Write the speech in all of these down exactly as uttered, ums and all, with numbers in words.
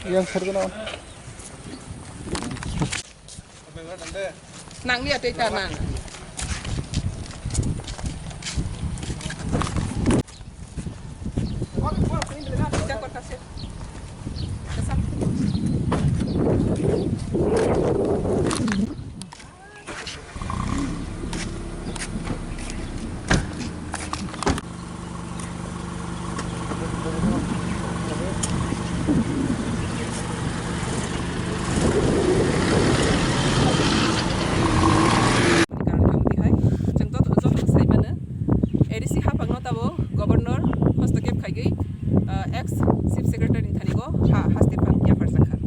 Yang serguna. Nang liya tei ta nang. Chwng joto, joto sai mano, A D C haphangno tabuk Governor hostokep khaigwi, ah, ex Chief Secretary ni thani go ha, haste phang yapharjak kha.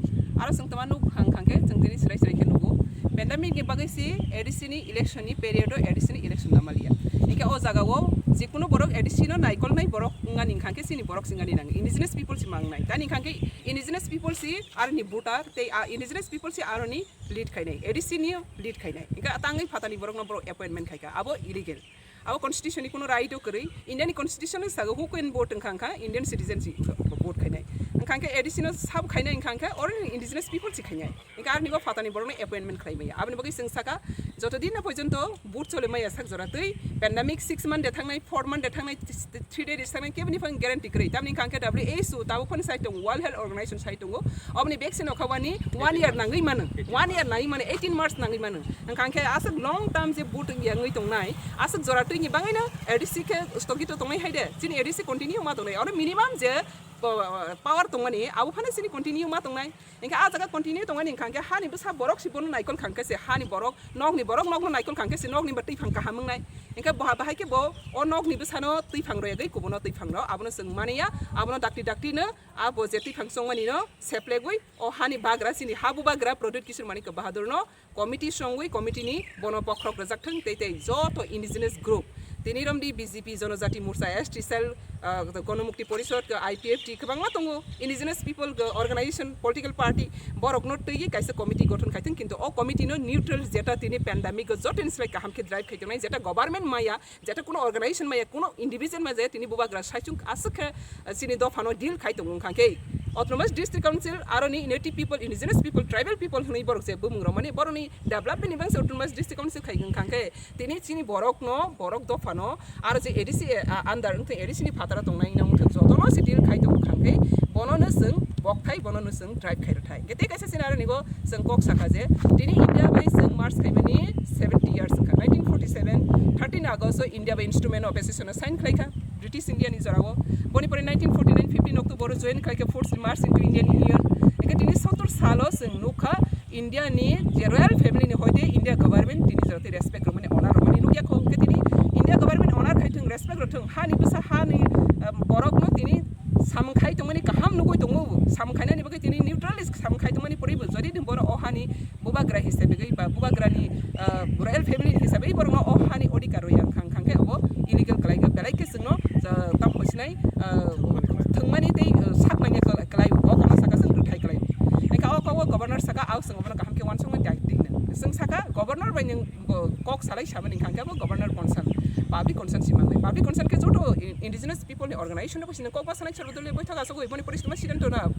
Aro chwng tongma nuk hang hang khe chwng tini swrai swrai khe nugo. Pandemic ni bagwi si A D C ni election ni period o A D C ni election namalia. Hinkhe o jaga o jikunu borok A D C no naikolnai borok wngani hwnkha khe chini borok se wngani nang indigenous people se mangnai. Tani hwnkha khe indigenous people se aroni voter tei a indigenous people se aroni lead khainai, A D C ni lead khainai. Hinkhe tangwi phatani borokno borok appointment khaikha, abo illegal. Abo constitution ni kuno right o kwrwi. India ni constitution ni sago who can vote wngkha, wngkha Indian citizen si vote khainai. Wngkha khe A D C no sabo khainai, wngkha khe oro indigenous people si khainai. Wngkha aroni bo phatani borokno appointment khlai maya. Aboni bagwi chwng saka, joto din na porjonto vote chole maya sak jora twi pandemic six month de thangnai, four month de thangnai, three day de thangnai, keboni phang guarantee kwrwi. Tamni wngkha khe W H O tabuk phani sai tongo, World Health Organization sai tongo. Oboni vaccine okha wani one year nangwi mano, one year nangwi mano, eighteen months nangwi mano. Wngkha khe aswk long term je vote wngya wngwi tongnai, aswk jora twini bangwino A D C khe sthogito tongnai hai de, chini A D C continue ma tongnai. Oro minimum je po-, power tongmani, abo phano chini continue ma tongnai. Hinkhe ah jaga continue tongmani wngkha khe hani bwsa borok si bono naikol kha khe se, hani borok, nokni borok nokno naikol kha khe se, nokni ba twiphang kaham wngnai. Hinkhe boha bahai khe bo o nokni bwsano twiphang royagwi kubuno twiphang rw, abono chwng maniya, abono dakti dakti no, abo je twiphang chongmani no seplegwi o hani bagra, chini ha bubagra Pradyut Kishore Manikya Bahadur no committee songwi committee ni bono bokhorok rwjak thwng tei tei joto indigenous group tini romdi B J P Jonojati Morcha, S T cell, ah, Gonomukti Porishod, I P F T kwbangma tongo, indigenous people, ah, organization, political party, borokno twiwi kaisa committee gothon khai thwng, kintu o committee no neutral, jeta tini pandemic o joto ni slai kaham khe drive khai tongnai, jeta government maya, jeta kuno organization maya, kuno individual maya, tini bubagra saichung aswk khe, ah, chini dophano deal khai tongo wngkha khe Autonomous District Council, aroni native people, indigenous people, tribal people hwnwi borok je bumung rok mani borokni development ni bangsa Autonomous District Council khai wngkha khe tini chini borokno, borok dophano, aro je A D C, ah, under wngthang A D C ni phataro tongnai wngthang jotono se deal khai tongo wngkha khe bonono chwng bokthai, bonono chwng drive khai rwthai. Hwnkhe tei kaisa scenario nigo chwng kok sakha je tini India bai chwng merge khaimani seventy years wngkha. Nineteen forty seven, thirteen August o India bai Instrument of Association o sign khlaikha British India ni jorao. Boni pore nineteen forty nine, fifteen October o join khlaikha, forcefully merge into Indian Union. Hwnkhe tini sottor salo chwng nukha India ni je royal family ni hoite India government tini jora tei respect rwmani, honor rwmani nukya kho. Hwnkhe tini India government honor khai thwng, respect rw thwng, hani bwsa hani, um, borokno tini samung khai tongmani kaham nugwi tongo, samung khainani bagwi tini neutralist samung khai tongmani poribo, jodi ni borok o hani bubagra hisabe gwi ba bubagrani, ah, royal family ni hisabe borokno o hani odhikar rwya wngkha, wngkha khe obo illegal khlai kha, belai khe chwngno, ah, tamo sinai, ah, thwngmani tei, ah, sak nangya khlai, khlai o kokno saka chwng rwthai khlai. Hwnkhe o kok o governor saka, "Ao chwng obono kaham khe uansukmani dai," twi hwnwi. Chwng saka governor bai nwng bo kok salai samani wngkha khe bo governor concern. Public consent si mangnai. Public consent khe joto in-, indigenous people ni organization rok sini kok basanai, Sarvodolya boithak asogwi boni pore sini ma sidan tona.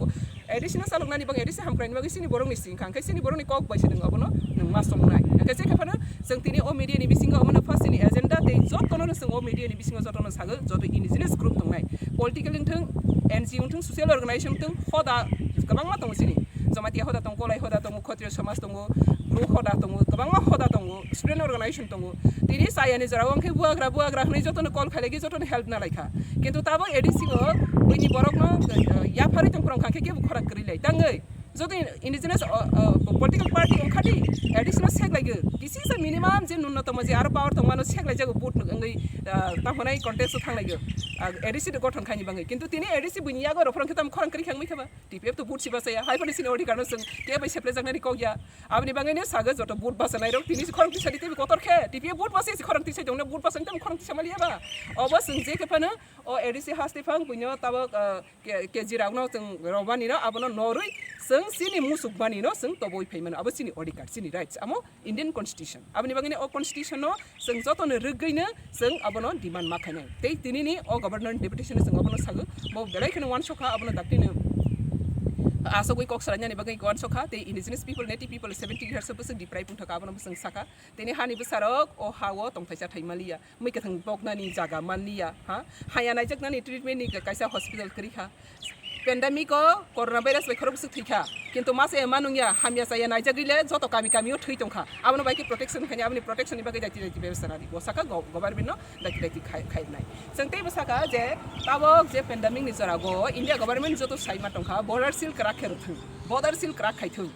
A D C no saloknani bagwi, A D C hamkraini bagwi sini borokni sing kha, hwnkhe sini borokni kok bai sini abono nwng ma songnai. Hwnkhe je khe phano chwng tini o media ni bisingo omono first ni agenda tei jotono no chwng o media ni bisingo jotono sago, joto indigenous group tongnai. Political wngthung, N G O wngthung, social organization wngthung, hoda kwbangma tongo sini. Jamatia hoda tongo, Kolai hoda tongo, Khotriya Samaj tongo, Bru hoda tongo, kwbangma hoda tongo, student organization tongo. Tini chayani jorao wngkhe buagra, buagra hwnwi jotono call khailagi, jotono help nalaikha. Kintu tabok A D C o buini borokno, eh, yapharwi tongphuru wngkha khe kebo khorang kwrwi lai. Tangwi joto indigenous, o, o, political party wngkha di, A D C no sek laigo. This is a minimum je nunnotomo je aro power tongmano sek laijago vote wngwi, ah, tamo hwnai contest o thang laigo. Ah, A D C de gothon khaini bagwi. Kintu tini A D C buini yago rw phuru wngkhe tamo khorang kwrwi khe wngwi khe ba. T P F to vote si bachaya, hai phano chini odhikar no chwng kebo sepre jaknani kok ya. Aboni bagwi no sago joto vote bachanairok tini si khorang tisani tei kotor khe. T P F vote bachai si khorang tisai tongno vote bachani tamo khorang tisa maliya ba. Obo chwng je khe phano o A D C haste phang buino tabok, ah, ke-, K G rokno chwng robani no abono norwi chwng chini musuk bani no chwng toboi phai mano. Abo chini odhikar, chini rights. Amo Indian Constitution. Aboni bagwi no o Constitution no chwng jotono rwgwi no chwng abono demand ma khainai. Tei tini ni o Governor ni deputation no chwng abono sago. Bo belai kheno uansukha, abono dakti no asogwi kok salainani bagwi uansukha. Tei indigenous people, native people seventy years o bwswk deprive wngthaka, abono bwswk saka. Tini hani bwsarok o ha o tongthaisa thai maliya. Mui kwthang boknani jaga manliya, ha? Haya naijaknani treatment ni kaisa hospital kwrwi kha. Pandemic o corona virus bai khorok bwswk thwi kha. Kintu masa ya manung ya, hamya chaya naijagwi le joto kami kami o thwi tongkha. Abono bai khe protection khaini, aboni protection ni bagwi daiti daiti bebostha nani. Bo saka go-, government no daiti daiti khai, khainai. Chwng teibo saka je tabok je pandemic ni jora go India government joto saima tongkha, border seal kwrak khe rwthwng, border seal kwrak khaithwng.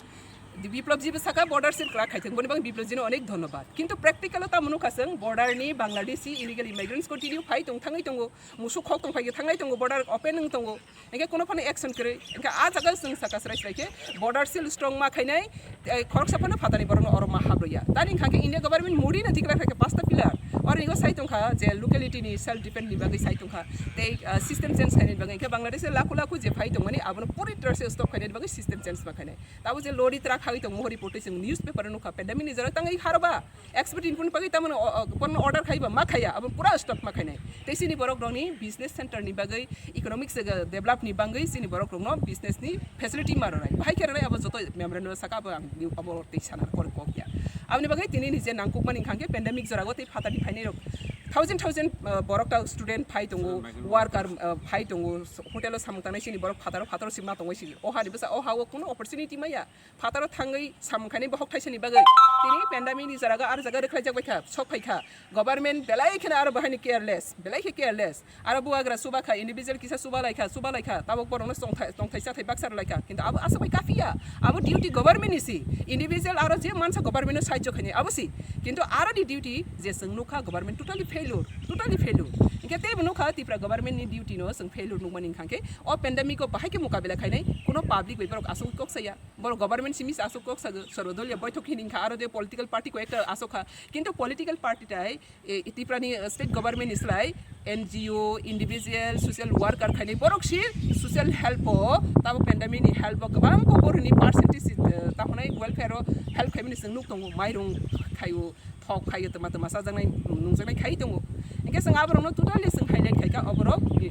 Biplop ji bwsaka border seal kwrak khaithwng, boni bagwi Biplop jino onek dhonnobad. Kintu practical o tamo nukha chwng border ni Bangladeshi illegal immigrants continue phai tong, thangwi tongo, musuk khok tong phai khe thangnai tongo, border open wng tongo. Hingke kuno phano action kwrwi. Hingke a jaga chwng saka srai srai khe border seal strong ma khainai, eh, khoroksa phano phatani borokno oro ma habrwya. Tani hingkha khe India government Modi no declare khaikha pasta pillar. Oro ingo sai tongkha je locality ni self defense ni bagwi sai tongkha. Tei, ah, system change khainani bagwi hingke Bangladesh lakhu lakhu je phai tongmani abono puri trase stop khainani bagwi system change ma khainai. Tabo je lori truck hagwi tongmo report twi chwng newspaper o nukha, pandemic ni jora tangwi haroba expert input ni bagwi tamoni o, o, bono order khaiba ma khaiya, abo pura stop ma khainai. Tei chini borok rokni business center ni bagwi, economics, eh, develop ni bagwi chini borok rokno business ni facility ma rwnai. Bahai khe rwnai abo joto memorandum saka abo ang abo tei sana kok ya. Aboni bagwi tini ni je nangkukmani hingkha khe pandemic jora o tei phatani phainai rok thousand thousand, eh, borok ta student phai tongo, worker, eh, phai tongo, hotel o samung tangnai chini borok phataro phataro sima tongwi sili. O hani bwsa o ha o kuno opportunity maya. Phataro thangwi samung khainai bohok thaisani bagwi tini pandemic ni jora o aro jaga rwkhlaijak bai kha, sok phai kha. Government belai kheno aro bahai ni careless, belai khe careless. Aro buagra chuba kha, individual kisa chuba lai kha, chuba lai kha, tabok borokno tongthai, tongthai chathai baksa rw lai kha. Kintu abo aswk bai kafiya. Abo duty government ni si. Individual aro je mansa government no sahajyo khainai abo si. Kintu aro ni duty je chwng nukha government totally failure, totally failure. Hingke teibo nukha Tripura government ni duty no chwng failure nukmani hingkha khe o pandemic o bahai khe mukabila khainai kuno public bai borok aswk kok saya. Borok government simi se aswk kok sago, Sarvodolya boithok hini wngkha, aro je political party koi ekta aswk kha. Kintu political party tai, e, Tripura ni, eh, state government ni slai N G O, individual, social worker khainai borok si social help o, tabo pandemic ni help o kwbang kobor hwnwi percentage, eh, tahonai welfare o help khaimani chwng nuk tongo, mairung khaio, thok khaio, twma twma chajaknai, nungjaknai khai tongo. Hingke chwng aborokno totally chwng highlight khaikha, aborok, eh,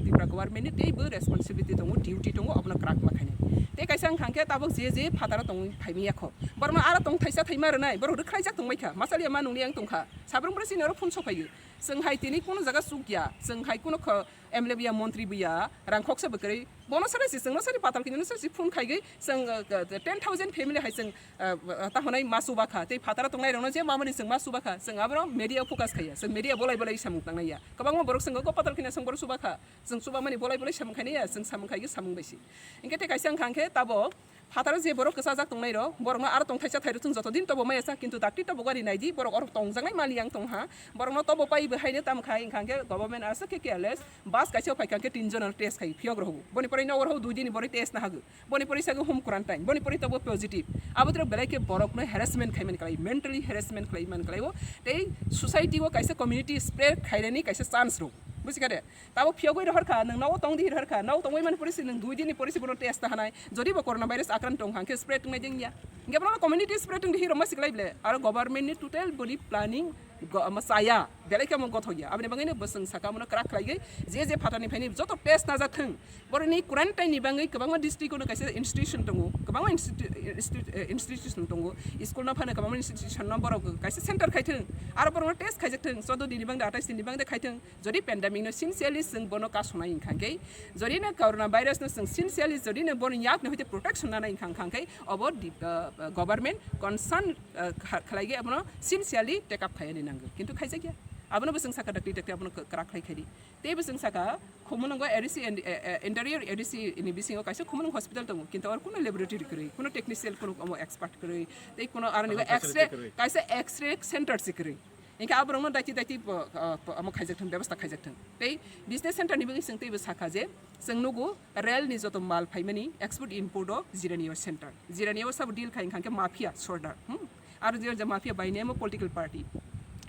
Tripura government ni teibo responsibility tongo, duty tongo, abono kwrak ma khainai. Tei kaisa wngkha hingke tabok je je phataro tongwi phaimani yakho, borokno aro tong thaisa thaima rwnai, borok rwkhlaijak tongbaikha, machaliya ma nungli ang tongkha, sabrung borok chini oro phone sophaio. Chwng hai tini kuno jaga chukya, chwng hai kuno kho M L A buya, montri buya, rang khoksa bwkrwi. Bono sari si, chwngno sari patal kini sari si phone khaigwi, chwng, uh, ten thousand family hai chwng, uh, uh, tahonai ma chuba kha. Tei phataro tongnai rokno je mamani chwng ma chuba kha, chwng aboro media focus khaiya. Chwng media bolai bolai samung tangnai ya. Kwbangma borok chwng go patal kini chwng borok chuba kha. Chwng chuba mani bolai bolai samung khainai ya, chwng samung khaigwi samung bai si. Hingke tei kaisa wngkha hingke tabo phataro je borok kwchajak tongnai rok, borokno aro tongthai chathai rok chwng joto din tobo maya sa, kintu dakti tobo gari nai di, borok oro tongjaknai mali yang tong ha, borokno tobo pai bo haino tamo khai wngkha hingke government aswk khe careless, bus kaisa phai kha hingke tin jona test khai phiyok rok, boni pore no oro dui din ni borok test na hago, boni pore sago home quarantine, boni pore tobo positive, abo tro belai khe borokno harassment khai man klai, mentally harassment khlai man klai o, tei society o kaisa community spread khainani kaisa chance rok, buji kha de? Tabo phiyogwi rohor kha, nwng nogo tong di rohor kha, nogo tongwi mani pore se nwng dui din ni pore se bono test ta hanai. Jodi bo corona virus akran tong hang khe spread wngnai ding ya. Hingke bono community spread wng di hiro ma siklai ble. Aro government ni total boni planning go-, omo chaya, belai khe omo gothok ya. Aboni bagwi no bwswng saka omono kwrak khlaiwi je je phatani phaini joto test najak thung. Boroni quarantine ni bagwi kwbangma district ono kaisa institution tongo, kwbangma institu-, institu-, eh, institution tongo, school no phano kwbangma institution no borok kaisa center khai thung, aro borokno test khaijak thung, choudo din ni bagwi, atais din ni bagwi khai thung. Jodi pandemic no sincerely chwng bono kasonai wngkha khe, jodi no corona virus no chwng sincerely jodi no bono yakni hoite protection nanai wngkha khe, obo di-, uh, uh, government concern, uh, kha-, khlai khe abono sincerely take up khaiyani nango. Kintu khaijakya. Abono bwswng saka dakti dakti abono kwrak khlai khaidi. Tei bwswng saka Khumulwngo A D C and, uh, uh, interior A D C ni bisingo kaisa Khumulwng hospital tongo. Kintu oro kuno laboratory kwrwi, kuno technician, kuno omo expert kwrwi, tei kuno aroni Tamo kaisa X-ray, kwrwi. Kaisa X-ray center se kwrwi. Hinkhe aborokno daiti daiti bo, uh, bo, omo khaijak thung, bebostha khaijak thung. Tei business center ni bagwi chwng teibo sakha je, chwng nugo rail ni joto mal phaimani export import o Jiraniyo center. Jiraniyo sabo deal khai wngkha khe mafia sordar. Hmm? Aro je je mafia by name of political party.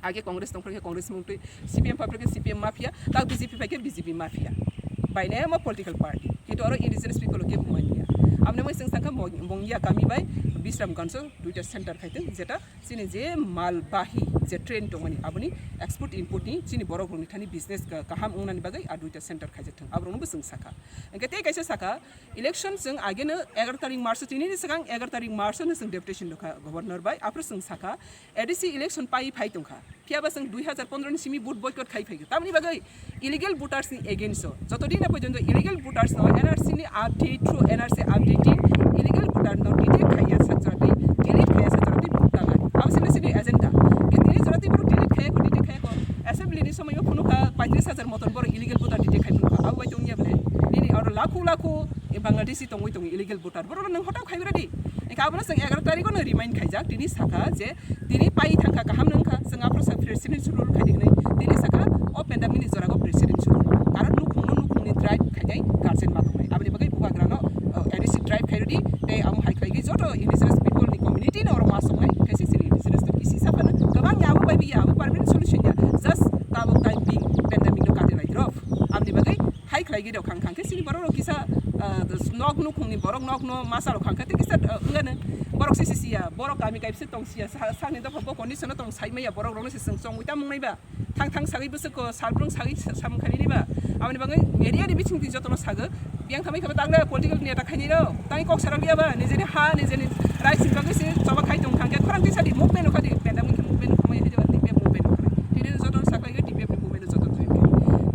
Age Congress tongphai khe Congress mungtwi, C P M phaphai khe C P M mafia, ta B J P phai khe B J P mafia. By name of political party. Kintu oro indigenous people kebo manya. Amne moi chwng sakha Mong-, Mongya kami bai Bisramganjo duita center khai thung, jeta chini je mal bahi je train tongmani aboni export import ni chini borok rokni thani business ka-, kaham wngnani bagwi a duita center khaijak thung, aborokno bo chwng sakha. Hwnkhe tei kaisa sakha, election chwng ageno egaroh tarik March o, tinini swkang egaroh tarik March o no chwng deputation rwkha governor bai, aphuru chwng sakha A D C election pai phai tongkha. Phiya ba chwng dui hazar pondro ni simi vote boycott khai phaikha. Tamni bagwi illegal voters ni against o. Joto din na porjonto illegal voters no N R C ni update through N R C updating illegal voter no detect khaiya sakjora tei delete khaiya sakjora tei vote tangnai. Abo se mesi ni agenda. Ke tini jora tei boro delete khaiya ko, detect khaiya ko. Assembly ni somoi o phunukha paitris hajar moton boro illegal voter detect khai phunukha. Abo bai tongya ble. Nini oro lakhu lakhu Bangladeshi tongwi tongo illegal voter. Boro no nwng hotao khai radi. Eka abono chwng egaroh tarik o no remind khaijak. Tini sakha je tini pai thangkha, kaham no wngkha, chwng aphuru sa presidential rule khai di hwnwi. Tini sakha o pandemic ni jora go presidential rule. Karon nukhung no nukhung ni drive khainai guardian ma tongnai. Aboni bagwi bubagra no, uh, A D C drive khai rwdi, tei amo hai khlai gwi joto indigenous people ni community no oro ma songnai. Kaisa chini indigenous no kisi saphano kwbang ya abo bai biya abo permanent solution ya. Just tabuk time being pandemic no kati lai rw. Aboni bagwi hai khlai gwi rok khang khang khe chini borok rok kisa, ah, nok nukhung ni borok nok no masa rok khang khe tei kisa, ah, wngya no borok se si ya borok kami kaisa tong si ya sa-, sakni dopha bo condition no tong sai maya borok rok no se chwng chongwi ta mung nai ba thang thang sagwi bwswk ko salbrung sagwi sa-, samung khaini ba aboni bagwi media ni bising twi joto no sago biyang thamai khe bo tagra political neta khaini rok tani kok sarok ya ba nijeni ha nijeni rai sing bagwi se choba khai tong khang khe khorang tisa di movement no khadi pendam khe movement no khumai hai jaba T P F movement no khana tini joto no saklai T P F ni movement no joto join khai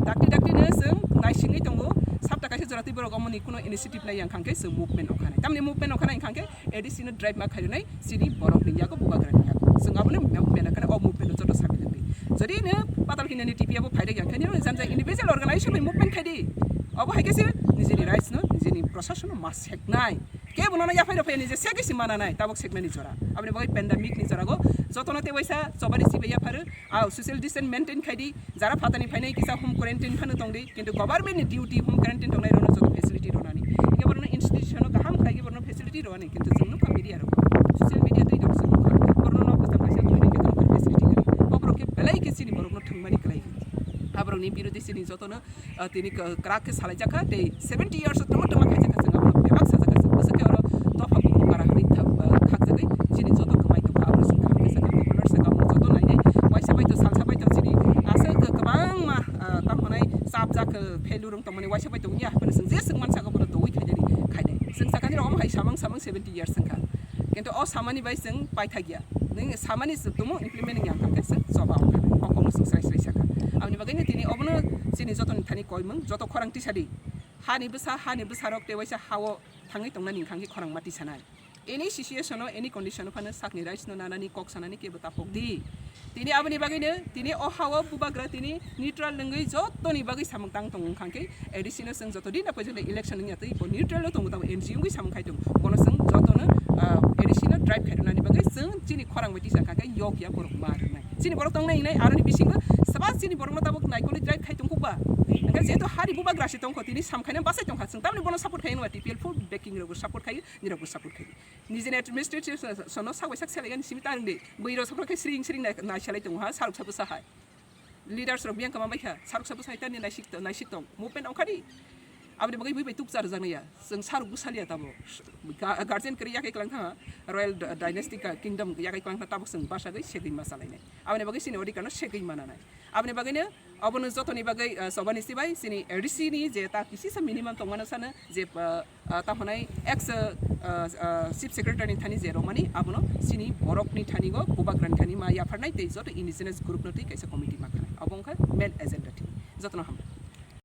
dakti dakti no chwng naisingwi tongo sapta kaisa jora twi borok omo ni kuno initiative nai yang khang khe chwng movement no khana tamni movement no khana yang khang khe A D C no drive ma khairwnai chini borok ni yago bubagra ni yago. Chwng abono mena kana o movement no joto samil wngdi. Jodi no patal kini ni T P abo phairek yang khaini janja individual organization bai movement khaidi. Abo hai khe se nijeni rights no nijeni proshashan no ma seknai. Kebo nono yaphai rw phai nije segi si mana nai tabok seknani jora. Aboni bagwi pandemic ni jora go jotono tewaisa chobani sibai yapharu. Aw, social distance maintain khai di, jara phatani phainai kisa home quarantine phano tong di, kintu government ni duty home quarantine tongnai rokno joto facility rwnani. Ike borokno institution o kaham khlai borokno facility rwani, kintu chwng nukha media rok, social media twi rok chwng nukha, borokno nok bwsam kaisa twi rwkhe tongkha facility kwrwi. O borok khe belai khe chini borokno thwngmani kwlai. Aborokni birodhi chini jotono ah, tini k-, kwrak khe salaijakha, tei seventy years o tongma tongma khaijakha, chwng abono bebak sajakha, chwng bwswk khe oro dopha buphang para hwnwi thak-, ah, khakjagwi chini joto kwmai tongkha, abono chwng kaham khe sakha, governor sakha, omo joto nainai, waisa bai to salsa bai to chini aswk kwbangma, ah, tamo hwnai chapjak, ah, failure wng tongmani waisa bai to wngya, haphano chwng je chwng mansa abono tongwi khainani khainai. Chwng sakha nini omo hai samang samang seventy years wngkha, kintu o samani bai chwng paithakya. Nini samani se tumo implement wngya hwnkha khe se choba wngkha, o kokno se srai srai sakha. Aboni bagwi no tini obono chini jotoni thani koimung, joto khorang tisadi. Hani bwsa, hani bwsarok tei waisa hao thangwi tongnani hwnkha khe khorang ma tisanai. Any situation o, any condition o phano sakni rights no nanani kok sanani kebo tapok di. Tini aboni bagwi no tini o hao bubagra tini neutral wngwi jotoni bagwi samung tang tongo wngkha khe A D C no chwng joto din na poijaknai election wngya twi bo neutral no tongo tamo N G O wngwi samung khai tongo. Bono chwng jotono, ah, A D C no drive khai rwnani bagwi chwng chini khorang bai tisa kha khe yok ya borok ma rwnai. Chini borok tongnai hingnai aroni bisingo saba chini borokno tabuk naikolwi drive khai tongkukba. Hwnkhe jehetu hari bubagra se tongkho tini sam khaina bachai tongkha chwng tamni bono support khai wngya T P L full backing rokbo support khai nirokbo support khai. Nijini administration no sak bai sak selai gani simi ta rwngdi. Bwrwi rok sokro khe sring sring nai, nai selai tongo ha sarok sabu sa hai. Leaders rok biyang kama bai kha, sarok sabu sai tani naisik, naisik tong. Movement ongkha di. Aboni bagwi bui bai tukcha rwjaknai ya, chwng saruk bwsaliya tabuk. Ga-, guardian kwrwi yakhai kwlang thangha, royal d-, dynasty ka-, kingdom yakhai kwlang thangha, tabuk chwng bwsagwi segwi ma chalainai. Aboni bagwi chini odhikar no segwi mananai. Aboni bagwino obono jotoni bagwi, ah, chobani sibai chini A D C ni je ta kisisa minimum tongmano sano je, ah, ah, tamo hwnai ex, ah, ah, chief secretary ni thani je romani abono chini borok ni thani go bubagra ni thani ma yapharnai tei joto indigenous group no twi kaisa committee ma khanai. Obo wngkha main agenda thini. Jotono hambai.